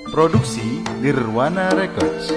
Produksi Nirwana Records.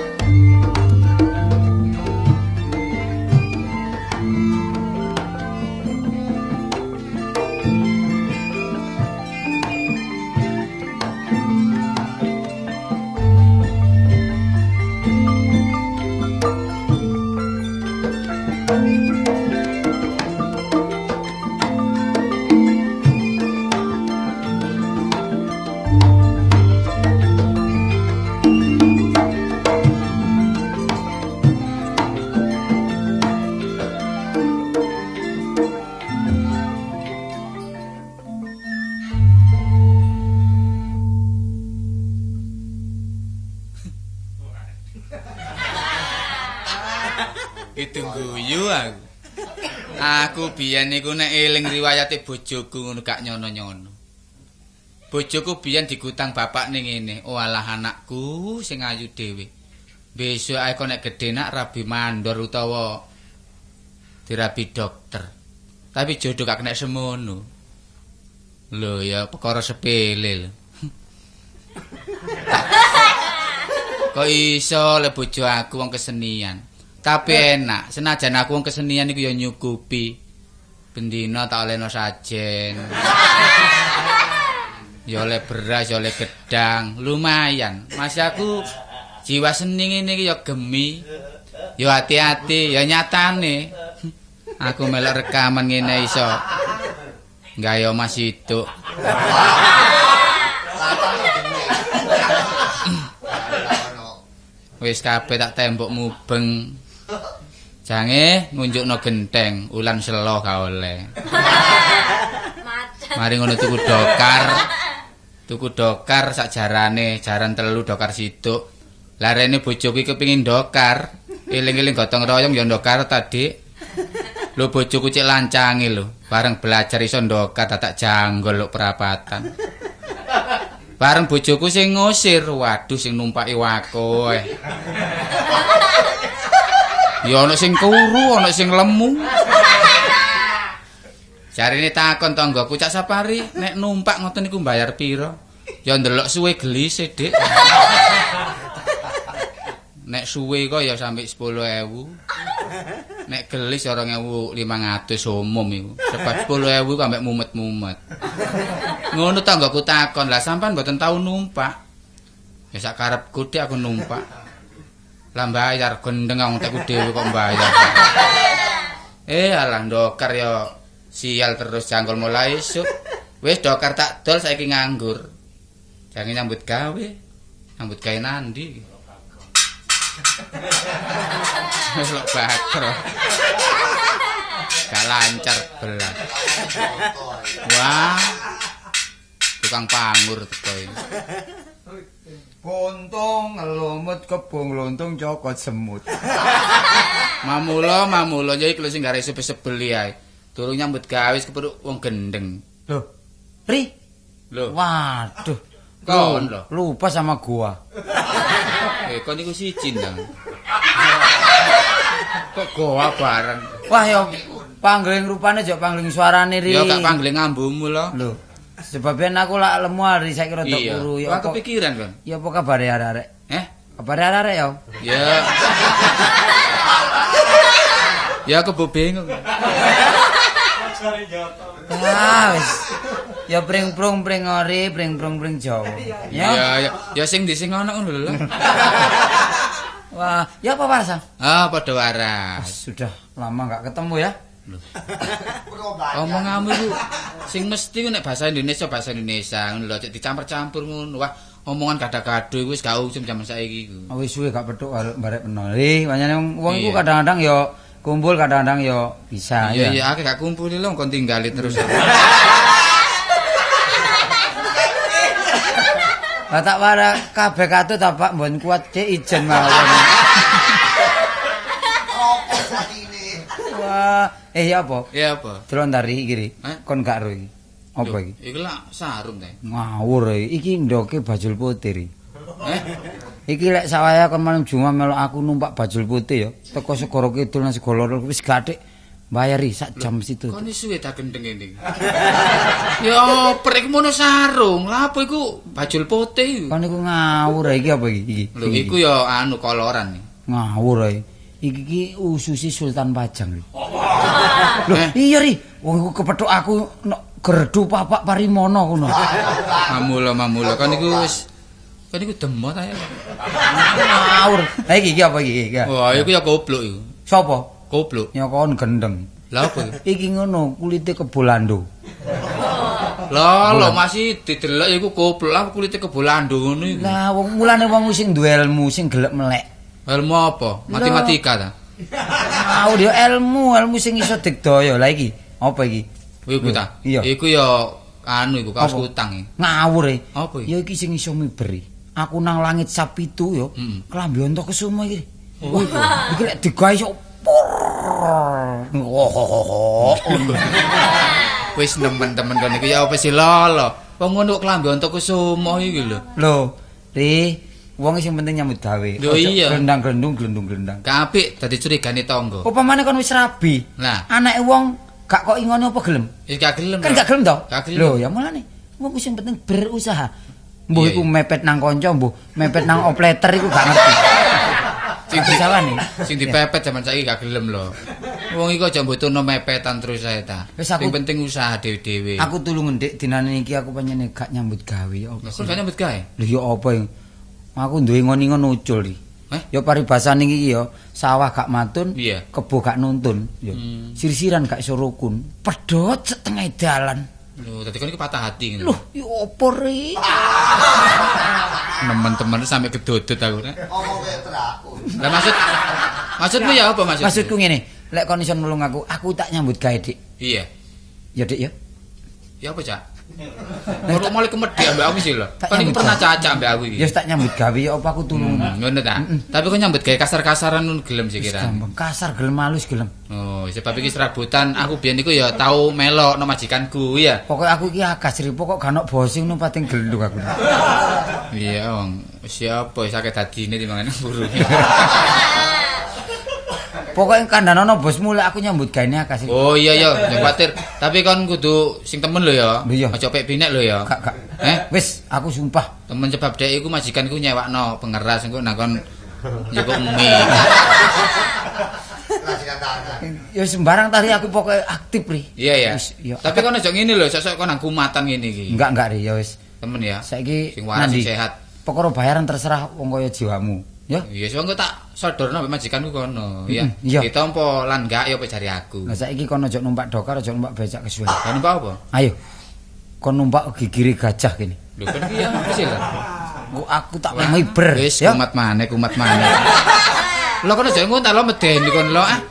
Itu guyu aku. Aku biyen niku nek eling riwayate bojoku ngono gak nyono-nyono. Bojoku biyen digutang bapak ning ngene, "Oh alah anakku sing ayu dhewe. Besok ae kok nek gedhe nak rabi mandor utawa dirabi dokter." Tapi jodoh gak kena semono. Lho ya perkara sepele lho. Kok iso le bojo aku wong kesenian. Tapi enak, senajan aku wong kesenian iku ya nyukupi. Bendina tak olehno sajen. Ya oleh beras, ya oleh gedang, lumayan. Mas aku jiwa seni ngene iki ya gemi. Ya hati-hati, ya nyatane. Aku melok rekaman ngene iso gawe omah situk. Wis kabeh tak tembok mubeng. Jange ngunjukno genteng, ulan selo gak oleh. Mari ngono tuku dokar. Tuku dokar sak jarane, jaran telu dokar situk. Larene bojoku iki kepengin dokar. Eling-eling gotong royong ya ndokar ta, Dik. Lho bojoku cek lancange lho, bareng belajar iso ndokar dadak janggol lho perapatan. Bareng bojoku sing ngusir, waduh sing numpaki wako. Ya ana sing kuru, ana sing lemu. Jarine takon tanggaku, "Cak Sapari, nek numpak ngoten niku mbayar pira?" Ya ndelok suwe gelise, Dik. Nek suwe kok ya sampe 10.000. Nek gelis ya 2.500 umum iku. Sebab 10.000 kok ambek mumet-mumet. Ngono tanggaku takon, "Lah sampean mboten tau numpak?" Ya sak karepku Dik aku numpak. Lah bayar gendeng wong tekku dhewe kok mbayar. Alah ndokar ya sial terus jangkol mulai esuk. Wis dokar tak dol saiki nganggur. Jange nyambut gawe. Nyambut gawe nandi. Wis lok bakro. Gak lancar belas. Wah. Tukang pangur teko iki. Bontong ngelumut kebong lontong cokot semut. Mamula mamula ya iki lho sing gare sebel-sebeli ae. Durung nyambut gawe wis kepethuk wong gendeng. Loh. Ri. Lho. Waduh. Kon lho. Lupa sama gua. Kon iku siji ndang. Kok goa bareng. Wah ya pangling rupane jok pangling suarane Ri. Ya gak pangling ambumu lho. Lho. Sebabnya aku lak lemu hari saiki rada kuru ya. Wah kepikiran kon. Ya apa kabare arek-arek? Eh? Kabare arek-arek ya? Ya. Ya aku bingung. Ah wis. Ya pring-prung pring ori, pring-prung pring Jawa. Ya ya ya sing ndi sing ana ngono lho. Wah, ya apa waras? Ah, padha waras. Sudah lama enggak ketemu ya. Omonganmu iku sing mesti ku nek bahasa Indonesia ngono lho, cek dicampur-campur ngono. Wah, omongan gado-gado iku wis gak usum jaman saiki iku. Wis suwe gak petuk barek peno. Ri, pancene wong iku kadang-kadang ya kumpul, kadang-kadang ya bisa. Iya, iya, aku gak kumpul lho kon tinggali terus. Lah tak wara kabeh katut ta Pak mbon kuat cek ijen mawon. Wah, ya apa? Ya apa? Delok ndari iki, Ri. Kon gak ro iki. Apa iki? Iki lak sarung ta. Ngawur iki. Iki ndoke bajul putih, Ri. Eh? Iki lek sawaya kon malam Jumat melok aku numpak bajul putih ya. Teko Segara Kidul nang Segara Lor wis gathik. Bayari sak jam situ. Kon suwe ta gendeng ngene iki. Ya oper iku mono sarung. Lha apa iku bajul putih iku. Kon iku ngawur iki apa iki? Iki. Lho iku ya anu koloran iki. Ngawur ae. Iki ki ususi Sultan Pajang iki. Lho iya ri, wong iku kepethuk aku nok gerdu Papak Parimono kono. Mamula kon iku wis kon iku demot ae. Ngawur. Lah iki iki apa iki? Wah, iku ya goblok iku. Sopo? Goblok. Ya kon gendeng. Lah apa iku? Iki ngono, kulite kebolando. Lah lho masih didelok iku goblok lah kulite kebolando ngono iku. Lah wong mulane wong sing duwe ilmu sing gelek melek. Ilmu apa? Matematika ta? Ngawur ya ilmu, ilmu sing iso digdaya. Lah iki apa iki? Iku ta. Iya. Iku ya anu iku kaos kutang iki. Ngawur e. Apa iki? Ya iki sing iso miberi. Aku nang langit sapitu ya, klambi onto kesumo iki. Oh, iki lek digawe iso wis nemen-temen kon iku ya apa sih lho. Wong ngono kok klambi onto kesumo iki lho. Lho, Ri, wong sing penting nyambut gawe. Glendang-glendung glendung-glendang. Gak apik dadi curigane tangga. Apa maneh kon wis rabi? Lah, anake wong gak kok ingone apa gelem? Ya gak gelem. Kan gak gelem to? Lho, ya mulane wong sing penting berusaha. Mbuh iku mepet nang kanca, mbuh mepet nang opleter iku gak ngerti. Sing disawane, sing dipepet jaman saiki gak gelem lho. Wong iku aja mbutuhno mepetan terus ae ta. Sing penting usaha dhewe-dhewe. Aku tulung ndik dinane iki aku pengen gak nyambut gawe ya apa. Kok gak nyambut gawe? Lho ya apa iki? Aku duwe ngon-ngon ucul iki. Ya paribasane iki ya sawah gak matun, kebo gak nuntun, ya. Sir-siran gak iso rukun, pedhot setengah dalan. Lho, dadi kon iki patah hati ngene. Lho, ya apa ri? Nemen-temen sampe kedodot aku nek. Omong kaya trakun. Lah maksudmu ya apa maksudmu? Maksudku ngene, lek kon iso nulung aku, aku tak nyambut gawe, Dik. Iya. Ya, Dik ya. Ya apa, Cak? Ora mulai kemedhek ambek aku sih lho. Kon iku pernah cacak ambek aku iki. Ya tak nyambut gawe ya apa aku tulung. Ngono ta. Tapi kon nyambut gawe kasar-kasaran ngono gelem sih kira. Gampang kasar gelem halus gelem. Oh, sebab iki serabutan aku biyen iku ya tau melok no majikanku ya. Pokoke aku iki agas ri pokok gak ono bose ngono pating gelendung aku. Iya, wong siapa sakit dadine timbangane burunge. Pokoke kandhanono bosmu lek aku nyambut gaene akas. Oh iya iya, aja kuwatir. Tapi kon kudu sing temen lho ya. Aja pek binek lho ya. Gak gak. Wis, aku sumpah. Temen sebab dhek iku majikanku nyewakno pengeras engko nang kon njupuk mie. Ya sembarang tadi aku pokoke aktif ri. Iya ya. Tapi kon aja ngene lho, sok-sok kon nang kumatan ngene iki. Enggak enggak ri, ya wis. Temen ya. Saiki sing waras sing sehat. Perkara bayaran terserah wong kaya jiwamu. Ya. Iya, wis engko tak sodorno ambek majikanku kono, ya. Ditampa lan gak ya apa jare aku. Lah saiki kono aja numpak dokar, aja numpak becak kesuwen. Lah numpak apa? Ayo. Kon numpak gigire gajah kene. Lho kon iki ya apa sih lho? Aku tak miber. Wis kumat maneh, kumat maneh. Lho kono aja ngono ta lho medeni kon lho ah.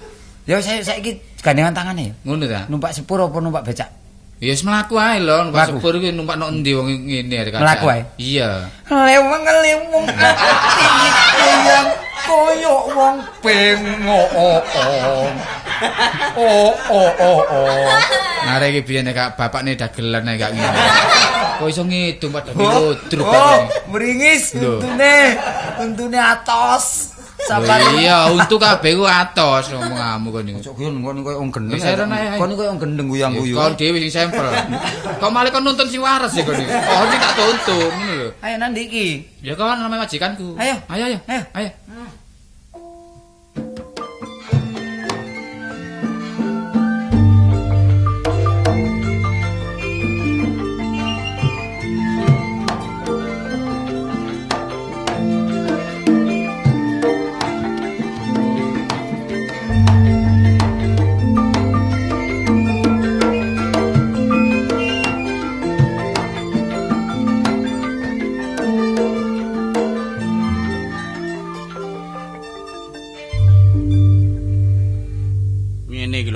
Ya wis saiki gandengan tangane ya. Ngono ta? Numpak sepur apa numpak becak? Ya wis mlaku ae lho, numpak sepur iki numpak nok endi wong ngene arek. Mlaku ae. Iya. Leweng-leweng ati yang koyo wong bengok. Oh oh oh oh. Arek iki biyen nek bapakne dagelan nek gak ngene. Kok iso ngidung padha ludruk. Oh, mringis untune. Untune atos. Sabar. Iya, untu kabeh ku atos omonganmu kon niku. Cok guyon kon koyo wong gendeng. Kon koyo wong gendeng guyang-guyu. Kon dhewe sing sampel. Kok malah kon nuntun sing waras ya kon niku. Oh, sing tak tuntun ngono lho. Ayo nang ndi iki? Ya kon namanya majikanku. Ayo. Ayo ayo. Ayo.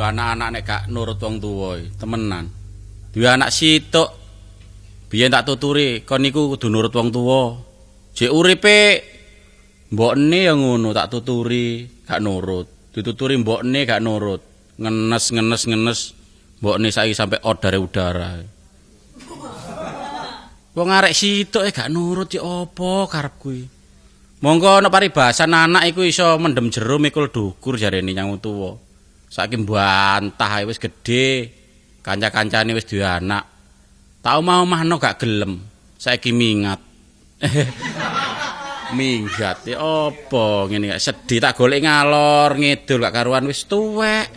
Anak-anak nek gak nurut wong tuwa temenan. Duwe anak situk biyen tak tuturi kon niku kudu nurut wong tuwa. Jek uripe mbokne ya ngono tak tuturi gak nurut. Dituturi mbokne gak nurut. Ngenes ngenes ngenes mbokne saiki sampe odare udara. Wong arek situk gak nurut ya apa karep kuwi. Monggo ana paribasan anak iku iso mendem jero mikul dukur jarene nyang tuwa. Saiki mbantah ae wis gedhe. Kanca-kancane wis duwe anak. Tak omah-omahno gak gelem. Saiki mingat. Minggat ya apa ngene gak sedih tak golek ngalor ngidul gak karuan wis tuwek.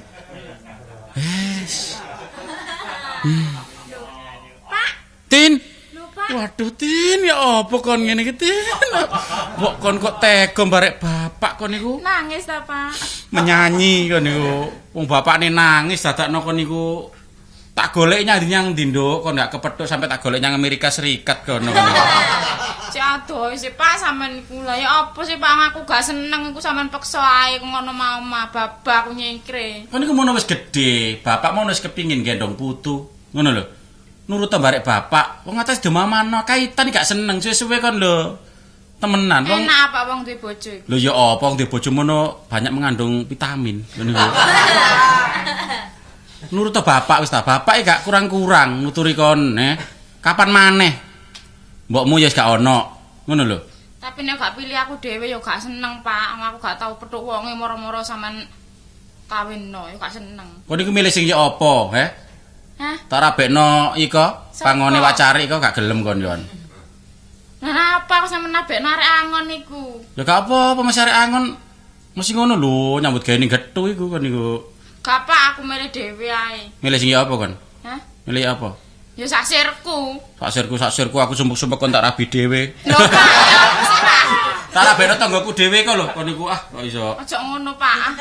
Wis. Pak. Tin. Lho, Pak. Waduh Tin, ya apa kon ngene iki Tin? Mbok kon kok tega barek bapak kon niku? Nangis ta, Pak? Menyanyi kon niku. Wong bapakne nangis dadakno kon niku. Tak golek nyang nyang ndi nduk, kon gak kepethuk sampe tak golek nyang Amerika Serikat kono kon. Cek adoh sih Pak sampean niku. Lah ya apa sih Pak aku gak seneng iku sampean peksa ae ngono mau mah babak aku nyengkre. Kon niku mono wis gedhe, bapak mono wis kepingin gendong putu. Ngono lho. Nurut barek bapak, wong atas domamano kaitan gak seneng suwe-suwe kon lho. Temenan wong. Enak apa wong duwe bojo iku? Lho ya apa wong duwe bojo mono banyak mengandung vitamin ngono lho. Nurut bapak wis ta, bapak gak kurang-kurang nuturi kon, Kapan maneh? Mbokmu ya wis gak ono. Ngono lho. Tapi nek gak pilih aku dhewe ya gak seneng, Pak. Aku gak tau petuk wonge moro-moro sampean kawinno, ya gak seneng. Kon niku milih sing ya apa, he? Hah? Tak rabekno iko, pangone wacari iko gak gelem kon yon. Lah apa aku sampean nabekno arek angon niku? Ya gak apa-apa mesti arek angon mesti ngono lho, nyambut gawe ning gethu iku kon niku. Gak Pak, aku milih dhewe ae. Milih sing ya apa kon? Hah? Milih apa? Ya sak sirku. Sak sirku aku sumpek-sumpek kon tak rabi dhewe. Lho Pak, ya apa sih Pak? Tak rabekno tanggoku dhewe kok lho kon niku ah kok iso. Aja ngono Pak.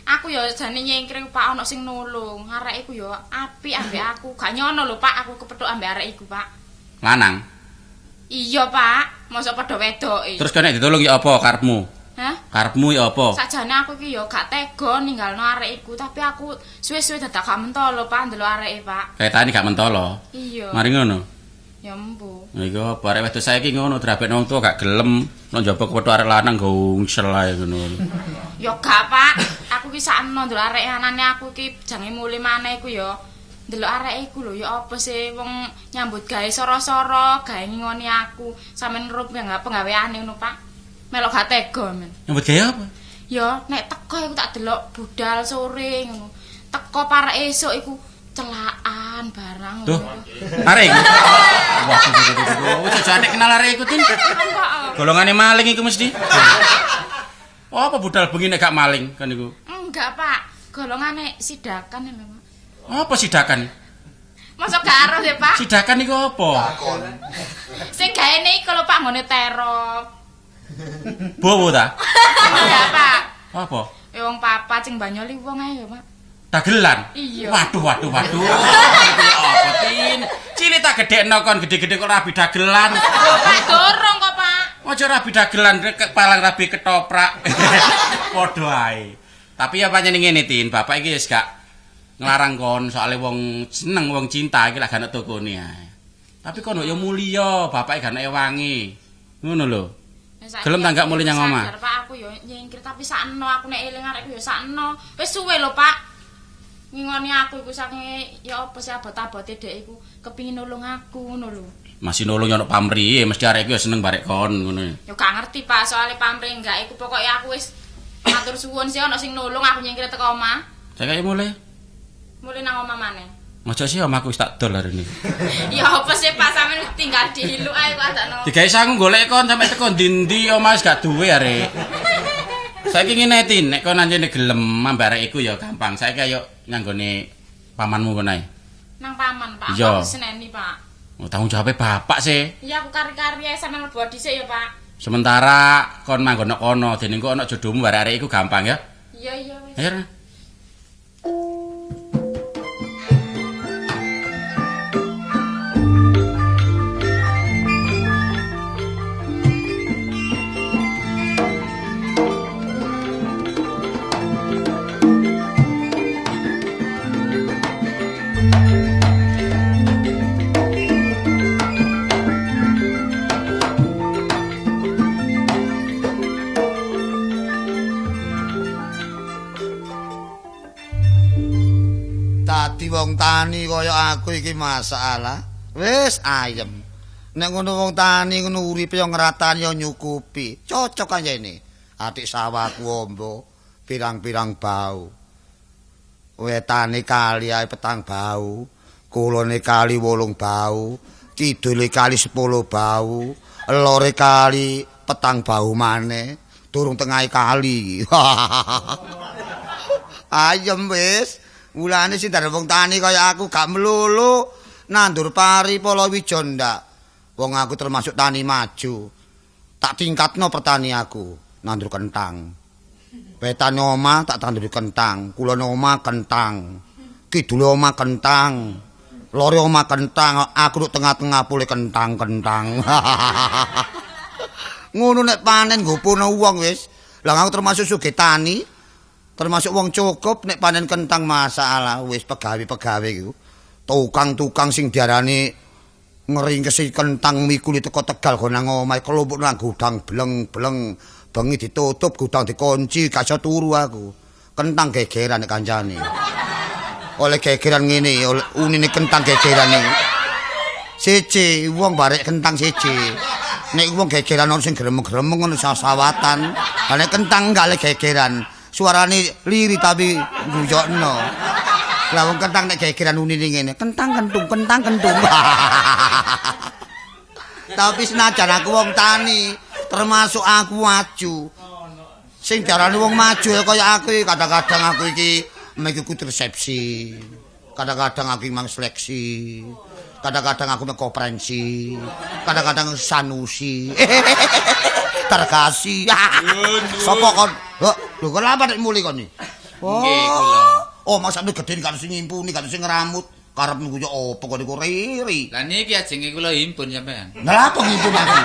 Aku ya jane nyengkring Pak ana sing nulung. Arek iku ya apik ambek aku. Gak nyono lho Pak, aku kepethuk ambek arek iku Pak. Lanang. Iya Pak, mosok padha wedoke. Terus kene ditulung ya apa karepmu? Hah? Karepmu ya apa? Sakjane aku iki ya gak tega ninggalno arek iku, tapi aku suwe-suwe dadak gak mentolo Pak ndelok areke Pak. Kaitane gak mentolo. Iya. Mari ngono. Ya embu. Lha iku apa arek wedok saiki ngono drabekno wong tuwa gak gelem, nek njaba kepethuk arek lanang gongsel ae ngono. Ya gak Pak, aku ki sakno ndelok arek anane aku iki jange mule maneh iku ya. Ndelok arek iku lho ya apa sih wong nyambut gawe soro-soro, gawe ngingoni aku, sampean ngerup penggaweane ngono Pak. Melok gak tega men. Nyambut gawe apa? Ya nek teko iku tak delok budal sore ngono. Teko parek esuk iku celaan barang ngono. Arek iku. Wah, wis jane kenal arek iku Tin. Golongane maling iku mesti. Apa budal bengi nek gak maling kan iku? Enggak, Pak. Golongane sidakan lho, Pak. Apa sidakan? Mosok gak aruh ya, Pak? Sidakan iku apa? Sing gaene iku lho Pak nggone terop. Bowo ta? Enggak, Pak. Apa? Ya wong papat sing banyoli wong ae ya, Pak. Dagelan? Iya. Waduh, waduh, waduh. Apa Tin? Cilik tak gedhekno kon gede-gede kok rabi dagelan. Pak dorong kok, Pak. Aja rabi dagelan palang rabi ketoprak. Padha ae. Tapi ya pancen ngene Tin, bapak iki wis gak nglarang kon soalé wong seneng wong cinta iki lak gak ana tokone ae. Tapi kon yo mulya, bapak gak ana ewangi. Ngono lho. Gelem ta gak mulih nyang omah? Sadar, Pak, aku yo nyingkir tapi sakno aku nek eling arek yo sakno. Wis suwe lho, Pak. Ngingoni aku iku saking ya apa sih abot-abote dhek iku kepingin nulung aku ngono lho. Masih nulung yo ono pamrihe, mesti arek iku yo seneng barek kon ngono. Yo gak ngerti, Pak, soalé pamrih enggak iku pokoke aku wis matur suwun sih ono sing nulung aku nyingkir teko omah. Saiki mulih. Mulih nang omah maneh. Ojo sih omahku wis tak dol hari ini. Ya apa sih Pak sampean tinggal dihiluk ae kok adakno. Digawe sangu golek kon sampe teko ndi-ndi omah wis gak duwe arek. Saiki ngene Tin, nek kon anjene gelem ambek arek iku ya gampang. Saiki ayo nyanggone pamanmu kono ae. Nang paman, Pak. Aku seneni, Pak. Oh, tanggung jawabe bapak sih. Iya aku kari-kari ae sampean mlebu dhisik ya, Pak. Sementara kon manggon kono, dene engko ana jodohmu barek arek iku gampang ya. Iya, iya wis. Ayo. Dadi wong tani kaya aku iki masalah. Wis ayem. Nek ngono wong tani ngono uripe yo ngratani yo nyukupi. Cocok anjene. Atik sawahku ombo, pirang-pirang bau. Wetane kali ae 4 bau, kulone kali 8 bau, kidule kali 10 bau, lore kali 4 bau maneh, durung tengahe kali. Ayem wis, mulane sing dadi wong tani kaya aku gak melulu nandur pari palawija ndak. Wong aku termasuk tani maju. Tak tingkatno pertani aku, nandur kentang. Wetane omah tak tanduri kentang, kulone omah kentang, kidule omah kentang, lore omah kentang, aku nduk tengah-tengah pule kentang-kentang. Ngono nek panen nggopono wong wis. Lah aku termasuk sugih tani, termasuk wong cukup nek panen kentang masalah wis pegawe-pegawe iku. Tukang-tukang sing diarani ngringkesi kentang mikuli teko Tegal go nang omahe kelompok nang gudang bleng-bleng. Bengi ditutup gudang dikunci gak iso turu aku. Kentang gegeran nek kancane. Oleh gegeran ngene, oleh unine kentang gegeran iki. Siji wong barek kentang siji. Nek wong gegeran ono sing gremeng-gremeng ngono sawatan. Lah nek kentang enggak le gegeran, suarane liri tapi guyokno. Lah wong kentang nek gegeran unine ngene, kentang kentung, kentang kentung. Tapi senajan aku wong tani, termasuk aku maju. Sing diarani wong maju ya kaya aku iki, kadang-kadang aku iki mengikuti resepsi, kadang-kadang aku mang seleksi, kadang-kadang aku konferensi, kadang-kadang sanusi. Terkasih. Sopo kon? Lho kok lha nek muli kon iki? Nggih kula. Oh, maksudmu gedhe gak sing ngimpuni, gak sing ngramut. Karepmu ku yo opo kon niku riri. Lah niki ajenge kula himpun sampean. Lah apa ngimpun aku?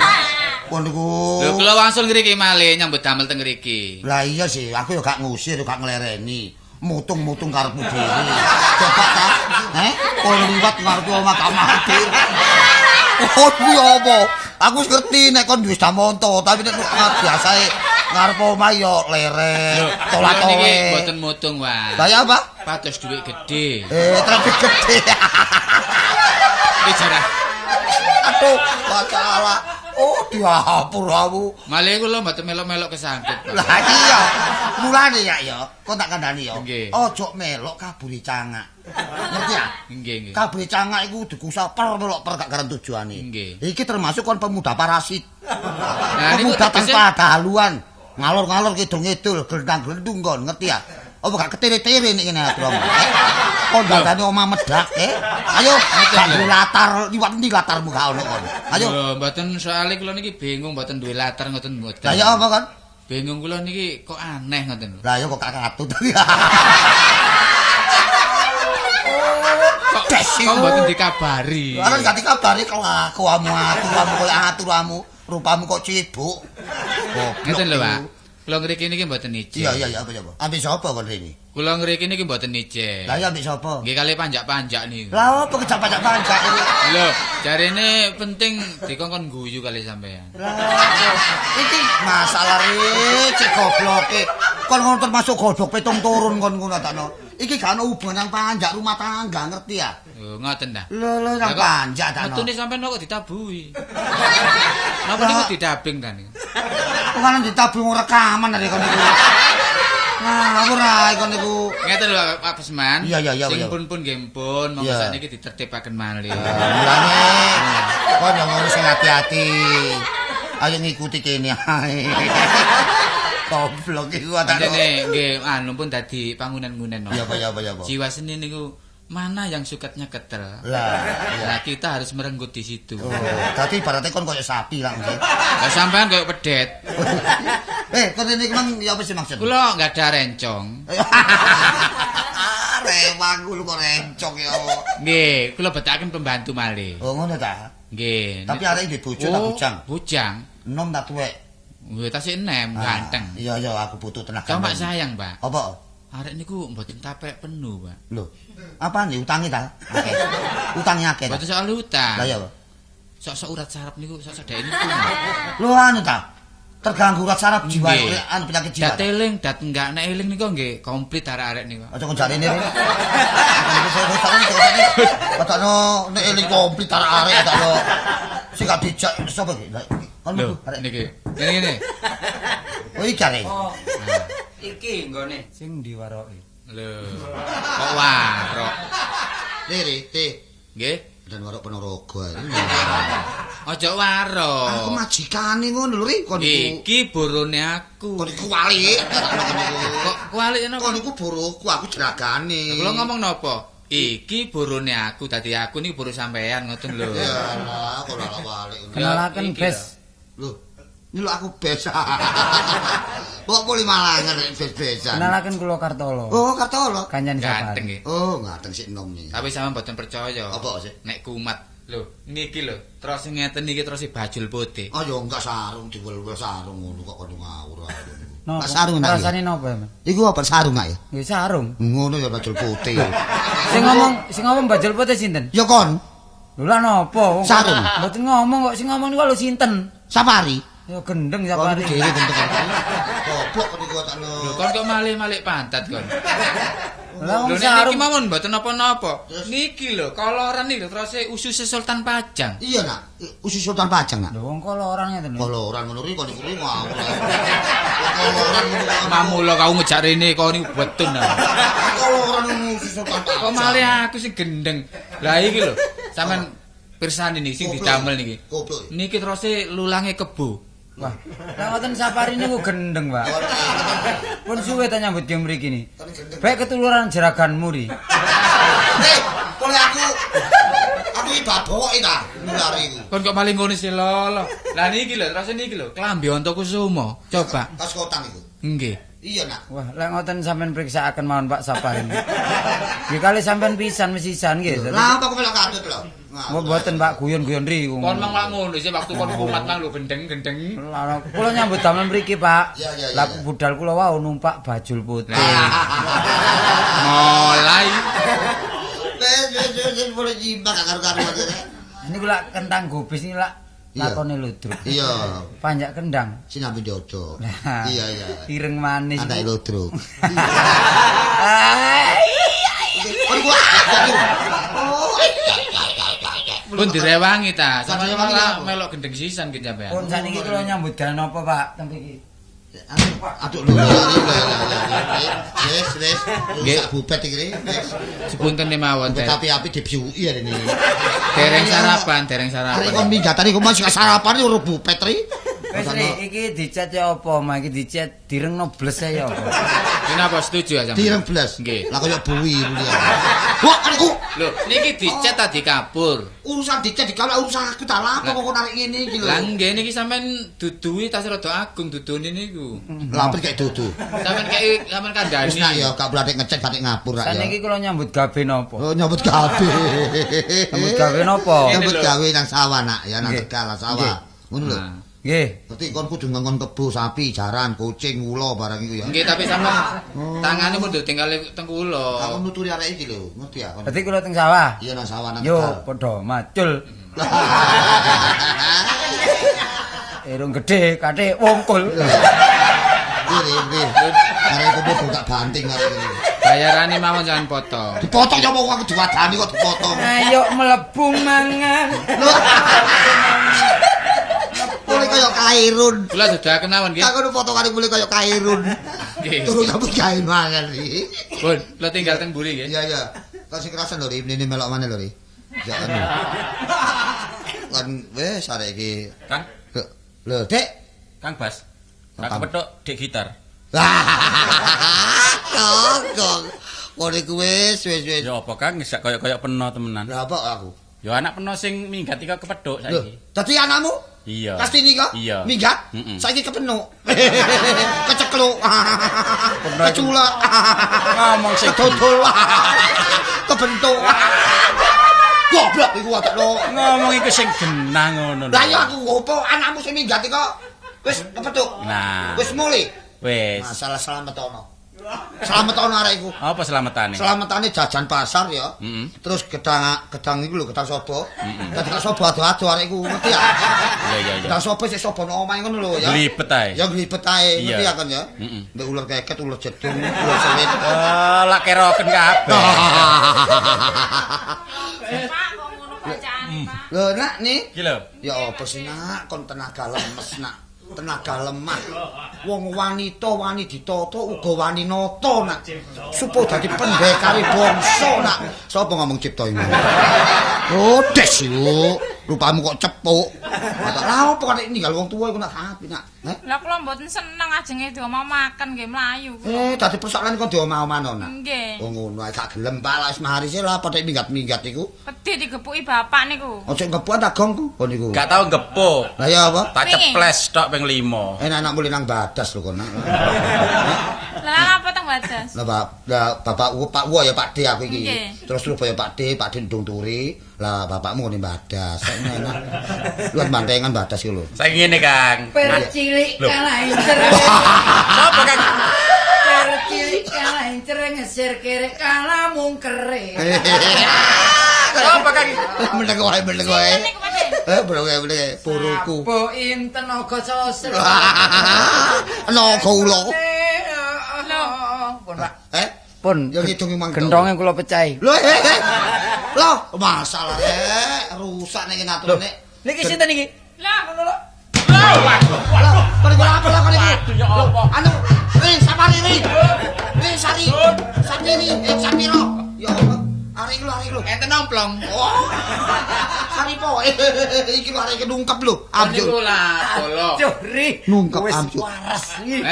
Kon niku. Lho kula wangsul ngriki malih nyambut damel teng ngriki. Lah iya sih, aku yo gak ngusir, gak nglereni. Mutung-mutung karepmu dhewe. Coba ta? Kon liwat ngarepe omah gak mampir. Oh, kuwi apa? Aku wis ngerti nek kon duwe damonto, tapi nek biasae ngarep omah yo leren, tola-tole. Mboten mutung wae. Lah ya apa? Pados dhuwit gedhe. Trafik gedhe. Bicara. Aduh, masalah. Oh, diapur aku. Malih kula mboten melok-melok kesangkut. Lah iya. Mulane ya ya, kon tak kandhani ya. Ojo melok kabure cangak. Ngerti ya? Nggih, nggih. Kabure cangak iku dikusaper melok per gak karo tujuane. Nggih. Iki termasuk kon pemuda parasit. Nah, pemuda tanpa ada haluan. Ngalor-ngalor kidul-ngidul, glendang-glendung kon, ngerti ya? Apa gak ketere-tere nek ngene atur omah? Kon dandane omah medhak, Ayo, gak duwe latar, liwat endi latarmu gak ono kon. Ayo. Lho, mboten soalé kula niki bingung mboten duwe latar ngoten mboten. Lah ya apa kon? Bingung kula niki kok aneh ngoten lho. Lah ya kok gak katut. Kok mboten dikabari. Lah gak dikabari kelakuanmu aturamu koyo aturamu, rupamu kok cibuk. Ngeten lho, Pak. Kula ngriki niki mboten ijen. Iya iya apa apa. Ambek sapa kon rene? Kula ngriki niki mboten ijen. Lah iya ambek sapa? Nggih kali panjak-panjak niku. Lah apa kejak panjak-panjak iki? Lho, jarene penting dikongkon guyu kali sampean. Lah iki masalah cek gobloke. Kon ngono termasuk goblok pitung turun kon ngono takno. Iki gak ono hubungan nang panjak rumah tangga ngerti ya? Lho ngoten ta. Lho lho nang panjak takno. Metune sampean kok ditabuhi. Napa niku didabing ta niku? Bukan ditabung rekaman dari kon niku. Ngawur ae kon niku. Ngeten lho Pak Besman. Iya iya iya. Sing pun-pun nggih pun, monggo sakniki ditertibaken malih. Mulane kon yo ngono sing hati-hati. Ayo ngikuti kene ae. Goblok iku atane. Nggih anu pun dadi pangunan-ngunan. Iya apa iya apa iya apa. Jiwa seni niku mana yang sukatnya ketel. Lah, iya. Nah, kita harus merenggut di situ. Oh, dadi ibaratnya kon koyo sapi lah mesti. Lah sampean koyo pedet. Kon ini mang ya apa sih maksud? Kula enggak ada rencong. Rewang kulo kok rencong ya. Nggih, kula betakaken pembantu malih. Oh, ngono ta? Nggih. Tapi arek iki bojo ta bujang? Bujang. Enom ta tuwek? Nggih, tasih enem, ganteng. Iya iya, aku butuh tenaga. Cuma sayang, Pak. Apa? Arek niku mboten tapek penuh, Pak. Lho, apane utange ta? Akeh. Utange akeh. Mboten soal utang. Lah iya, Pak. Sok-sok urat saraf niku sok-sok dhek niku. Lho anu ta? Terganggu urat saraf jiwa, anu penyakit jiwa. Dat eling, dat enggak nek eling niku nggih komplit arek-arek niku. Aja kon jarene. Padahal nek eling komplit arek-arek takno. Sing gak dijak sapa iki? Kon mlebu arek niki. Ngene-ngene. Oh iki arek. Iki nggone sing ndi waroke? Lho. Kok warok. Riri, Ti. Nggih. Dan warok Ponorogo ae. Aja warok. Aku majikane ngono lho, Ri. Kon iku iki borone aku. Kon iku walik. Kok kualik napa? Kon iku boroku, aku jeragane. Kula ngomong napa? Iki borone aku, dadi aku niki boro sampean ngoten lho. Ya lah, kok ora walik. Kenalaken bes. Lho, nyeluk aku bes. Kok poli malangan nek bes-besan. Kenalaken kula Kartolo. Oh, Kartolo. Kancane Ganteng nggih. Oh, ganteng sik enom iki. Tapi sampean mboten percaya. Apa sih? Nek kumat. Lho, niki lho, terus ngeten niki terus bajul putih. Oh, ya enggak sarung diwel-wel sarung ngono kok kono ngawur ae. Napa? Sarung nak. Rasane napa, Mas? Iku apa sarung nak ya? Nggih sarung. Ngono ya bajul putih. Sing ngomong bajul putih sinten? Ya kon. Lho lah napa? Sarung. Mboten ngomong kok, sing ngomong niku lho sinten? Safari. Ya gendeng Safari. Kon dhewe gendeng. Goblok kon iku takno. Lho kon kok malih-malih pantat kon. Lah wong Lho nek niki mawon mboten napa-napa. Niki lho koloran niki lho terus ususe Sultan Pajang. Iya nak, usus Sultan Pajang nak. Lho wong koloran ngeten lho. Koloran ngono ri kon iku ngawur. Koloran ngono. Mamula kau ngejak rene kok niku betun. Koloran usus Sultan Pajang. Kok malih aku sing gendeng. Lah iki lho, sampean pirsani niki sing didamel niki. Niki terus lulange kebo. Wah, lah ngoten Safari niku gendeng, Pak. Pun suwe ta nyambut gawe mriki ni. Baik ketuluran jeraganmu ri. Boleh aku iki baboke ta nulari iku. Kon kok paling ngono sih lho. Lah niki lho, terus niki lho, klambi Antakusuma. Coba. Kas kotang iku. Nggih. Iya nak. Wah, lek ngoten sampean periksaaken mawon Pak Safari. Nggih kali sampean pisan mesisan nggih. Lah apa kok melok katut lho. Mboten Pak, guyon-guyon ri. Kon mang lak ngono sih waktu kon kumat mang lho gendeng-gendeng. Lah kula nyambut damel mriki Pak. Lah budal kula wau numpak bajul putih. Mulai. Wis boleh nyimbang gak karo-karuan. Niku lak kentang gobis niki lak lakone ludruk. Iya. Panjak kendang. Sinambi dodo. Iya iya. Ireng manis. Anake ludruk. Pun direwangi ta. Sampeyan malah melok gendeng sisan ki sampean. Pun saniki kula nyambut gawe napa Pak teng mriki? Aduh lho lho. Wis wis rusak bubet iki wis. Sepunten mawon. Tapi api dibiuki arene. Dereng sarapan, dereng sarapan. Arek kon minggatane kok masih sarapan ora bubet ri. Wis ri iki dicet ya apa, Ma iki dicet direngno bles ya apa. Kenapa setuju ya sampeyan? Direng bles. Nggih. Lah kaya buwi ya. Wah, niku. Lho, niki dicet ta dikapur. Urusan dicet dikapur urusan aku ta lha apa kok narik ngene iki lho. Lah nggih niki sampean duduhi tas rada agung dudune niku. Lah apa kayak dudu. Sampeyan kei sampean kandhani. Wis nak ya gak berarti ngecet batik ngapur rak ya. Saniki kula nyambut gawe napa? Oh, nyambut gawe. Nyambut gawe napa? Nyambut gawe nang sawah nak ya nang Tegal sawah. Ngono lho. Nggih. Dadi kon kudu ngongkon kebo, sapi, jaran, kucing, ula barang iku ya. Nggih, tapi sampean tangane mun tinggal teng kula. Aku nuturi arek iki lho, ngerti ya kon. Dadi kula teng sawah. Iya nang sawah nang Yo padha macul. Irung gedhe kathik wongkul. Nggih, nggih. Arek iku padha tak banting arek iki. Bayarane mawon jangan potong. Dipotong ya apa aku diwadani kok dipotong. Ayo mlebu mangan. Mulai kaya kairun. Kula sudah kenawan nggih. Aku potongane mulai kaya kairun. Nggih. Turu nyambut gawe mangan iki. Pun, kula tinggal teng mburi nggih. Iya, iya. Kok sing kerasan lho, Ri, mrene melok maneh lho, Ri. Ya kan. Kan wis arek iki. Kang. Lho, Dik. Kang Bas. Tak kepethuk Dik gitar. Kok. Kok iku wis wis wis. Ya apa Kang sak kaya-kaya peno temenan. Lah apa aku? Ya anak peno sing minggat iki kepethuk saiki. Dadi anakmu? Iya. Kastini kok? Iya. Minggat? Saiki kepenuk. Kecekluk. Keculek. Ngomong sing dodol. Kebentuk. Goblok iku watakno. Ngomong iku sing genah ngono lho. Lah ya aku ngopo anakmu sing minggat iki kok wis kepethuk. Nah. Wis mulih. Wis. Masalah slamet ono. Slametane arek iku. Apa slametane? Slametane jajan pasar ya. Terus gedang iku lho, gedang sobo. Gedang sobo ado-ado arek iku, ngerti ya? Iya iya iya. Gedang sobo sik sobo nang omahe ngono lho ya. Glibet ae. Ya glibet ae, ngerti ya kan ya? Mbek ular keket, ular jedung, ular serit. Oh, lak keroken kabeh. Pak, kok ngono bacaane, Pak? Lho, Nak, nih. Iki lho. Ya apa sih, Nak? Kon tenaga lemes, Nak. Tenaga lemah. Wong wanita wani ditata uga wani nata nak. Supaya dadi pendekare bangsa nak. Sapa ngomong cipta iki? Oh, des yo. Rupamu kok cepuk. Lah opo kok ninggal wong tuwa iku nak apik nak. Lah kula mboten seneng ajenge diomah-omaken nggih mlayu. Dadi persoalan kok diomah-omahno nak. Nggih. Oh ngono ae gak gelem Pak lah wis marise lah padha minggat-minggat iku. Wedi digepuki bapak niku. Aja ngepukan ta gongku kon niku. Gak tau ngepuk. Lah ya apa? Tak ceples tok ping 5. Enak anak mulih nang Badas lho kon nak. Lah apa teng Badas? Lah bapak Pak Wo ya Pak D aku iki. Terus Surabaya Pak D, Pak D ndung turi. Lah bapakmu ngene Badas. Enak. Luwih bantengan Badas iki lho. Saiki ngene Kang. Per cilik kalah cereng. Sapa Kang? Per cilik kalah cereng ngesir kerek kalah mungkere. Sapa Kang? Meneng wae, meneng wae. Meneng puruku. Apa inten naga sosro. Naga ula. Lho, pun Pak. Pun yo ngidung mang. Gentonge kula pecahi. Lho, lho, masalah rusak nek ngaturne. Niki sinten niki? Lho, ngono lho. Waduh, waduh. Kon iku apa lho kon iki? Ya apa? Anu, Sapari ri. Sari. Sari Sapiro. Ya apa? Arek iki lho, arek iki lho. Enten nomplong. Oh. Sari po. Iki lho arek iki nungkep lho. Amjuk. Niku lah, bolo. Curi. Nungkep wis amjuk. Waras iki.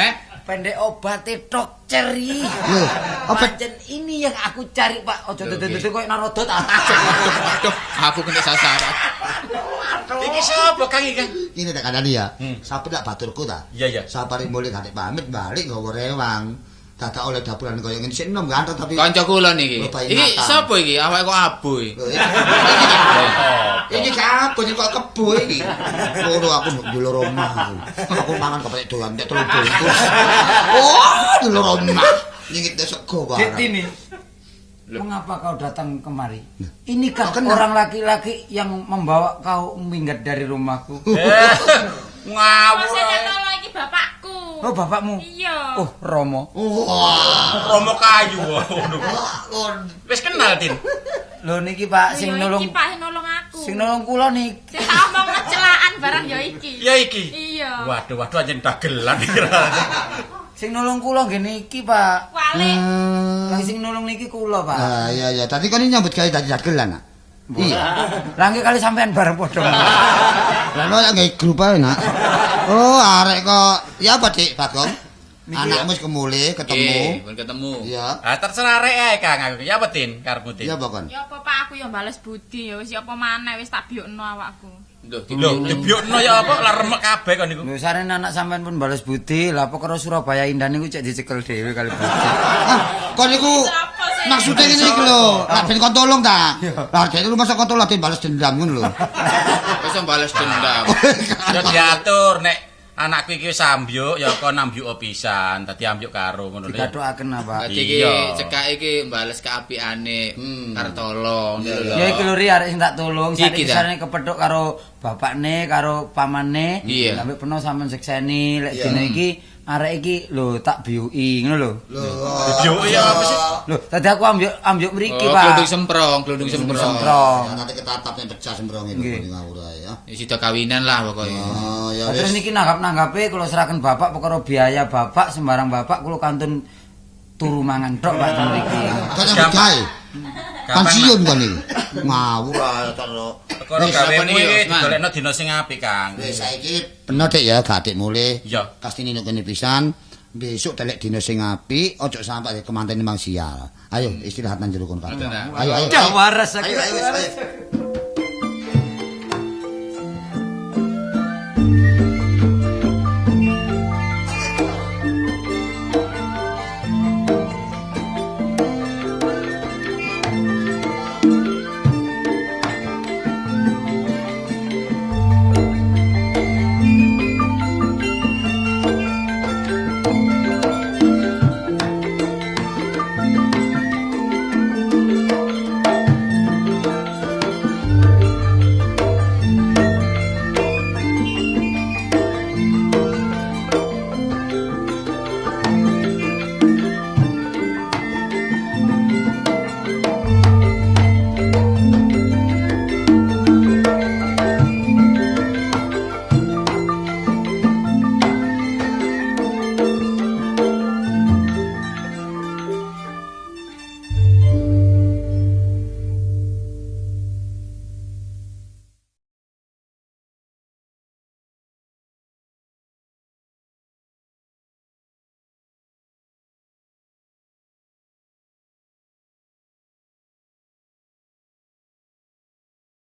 Pendek obate tok ceri. Lho, apa pancen ini yang aku cari, Pak. Aja dede-dede koyo narodot. Aduh, aku kena sasaran. Iki sapa Kang iki? Ini tak kandhani ya. Sampe tak baturku ta. Iya, iya. Sapare mulih gak pamit balik nggawa rewang. Dadak oleh dapuran koyo ngene sik enom ganteng tapi kanca kula niki. Iki sapa iki? Awake kok abu iki. Iki gak abu kok kebo iki. Loro aku njulur omah aku. Aku mangan kepethuk doyan tek 3 bungkus. Oh, njulur omah. Nyingit sego barang. Dik Tini. Mengapa kau datang kemari? Ini kan orang laki-laki yang membawa kau minggat dari rumahku. Ngawur. Maksudnya iki bapakku. Oh, bapakmu? Iya. Oh, Romo. Wah, Romo kayu. Wis kenal, Tin. Lho niki Pak sing nulung. Iki Pak sing nulung aku. Sing nulung kula niki. Sing tak omong kecelaan barang ya iki. Ya iki. Iya. Waduh, waduh anjen dagelan iki. Sing nulung kula nggih niki, Pak. Wale. Lah sing nulung niki kula, Pak. Ah, iya iya. Tadi kon nyambut gawe dadi dagelan, nak. Iya. Lah nggih kali sampean bareng padha. Lah nek nggae grup ae, nak. Oh, arek kok. Ya apa, Dik, Bagong? Anakmu wis kemule, ketemu. Nggih, pun ketemu. Iya. Ah, terserah arek ae, Kang. Aku ya apa, Tin? Karepmu, Tin? Ya apa kon? Ya apa, Pak, aku ya bales budi ya wis ya apa maneh wis tak biyukno awakku. Lho, dibiyukno ya apa lah remek kabeh kon niku. Lho, sarene anak sampean pun bales budi, lha apa karo Surabaya Indah niku cek dicekel dhewe kali budi. Ah, kon niku maksudnya ngene iki lho, lah ben kon tolong ta. Lah dhek rumah kon tolong den bales dendam ngono lho. Wis bales dendam. Ya diatur nek anakku iki wis ambyuk ya kon ambyuk pisan, dadi ambyuk karo ngono lho. Digathukaken apa? Dadi iki cekak iki bales keapikane Kartolo. Ya iki lho ri arek sing tak tulung, saiki sarene kepethuk karo bapakne, karo pamane, sampe peno sampean sekseni lek dina iki arek iki lho tak biyuki ngono lho. Lho, dibiyuki ya apa sih? Lho, tadi aku ambyuk mriki, Pak. Glundung semprong, glundung semprong. Ya nanti ketatap yang pecah semprong itu ngawur ae ya. Ya sida kawinan lah pokoke. Oh, ya wis. Terus niki nanggap-nanggape kula seraken bapak perkara biaya bapak sembarang bapak kula kantun turu mangan tok Pak ten mriki. Kok nyambut gawe? Pensiun kon iki. Ngawur ae terus. Perkara gawemu iki digolekno dina sing apik, Kang. Wis saiki bener Dik ya, gak adik mulih. Iya. Kastine nek kene pisan. Besok telek dina sing apik, ojo sampai kemanten mang sial. Ayo istirahat nang jero kon kabeh. Ayo ayo. Waras aku. Ayo ayo.